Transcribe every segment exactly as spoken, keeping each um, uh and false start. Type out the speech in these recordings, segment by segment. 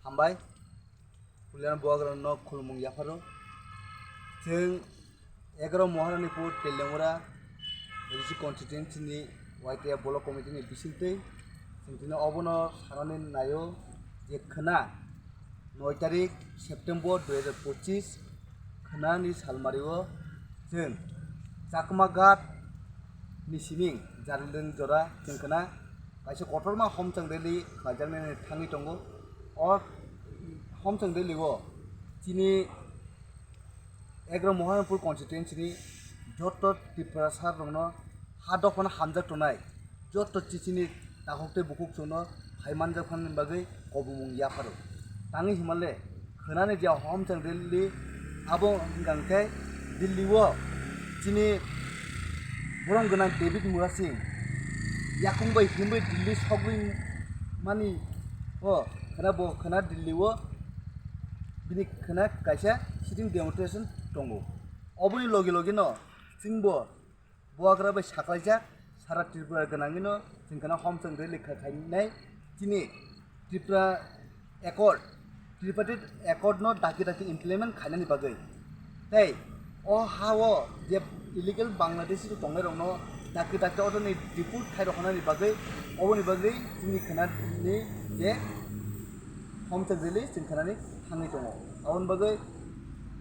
Hambai. Pulian buagrano khulumung yapharo. Chwng egaro Maharanipur Teliamura A D C constituency ni Y T F block committee ni bisingtwi chwng tini obono sanani naio je khwna noi tarik September dui hajar pochis khwnani salmario chwng Chakma Ghat ni siming Jarlin jora chwng khwna kaisa kotorma homchang rally khlaijaknani thangwi tongo. O homchang rally o chini Egro Mohanpur constituency ni joto Tiprasa rokno ha dophano hamjak tongnai, joto chichini takhuk tei bukhuk chwngno phai manjak phani bagwi kobomung yapharo. Tangwi himale khwnani je homchang rally abo wngkha khe Delhi o chini borom gwnang David Murasing yakung bai himwi Delhi sogwi mani o khwna bo khwna Delhi o bini khwna kaisa sitting demonstration tongo. Oboni logi logi no chwngbo buagra bai saklaijak sara Tripura gwnangwino chwng khwna homchang rally kha khainai chini Tripura Accord, Tripartite Accord no daki daki implement khainani bagwi. Tei o ha o je illegal Bangladeshi tongnai rokno daki daki odoni deport khai roknani bagwi, oboni bagwi chini khwnani je homchang rally chwng khwnani thangwi tongo. Aboni bagwi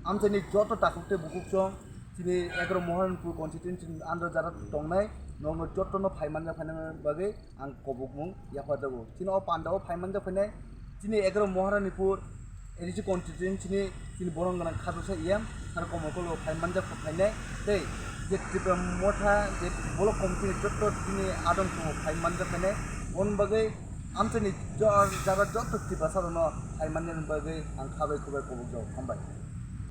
amchaini joto takhuk tei bukhuk chwng chini Egro Mohanpur constituency ni under jara tongnai nokno jotono phai manjak phainani bagwi ang kobokmung yapharjago. Chini o pandao phai manjak phainai chini Egro Moharanipur A D C constituency ni chini borom gwnang Khadosa E M sar Komol Kolo phai manjak phainai tei je Tipra Motha je block committee ni joto chini adong tongo phai manjak phainai. Aboni bagwi amchaini jo-, jara joto Tiprasa rokno phai manjak bagwi ang khabai khubai kobokjago. Hambai.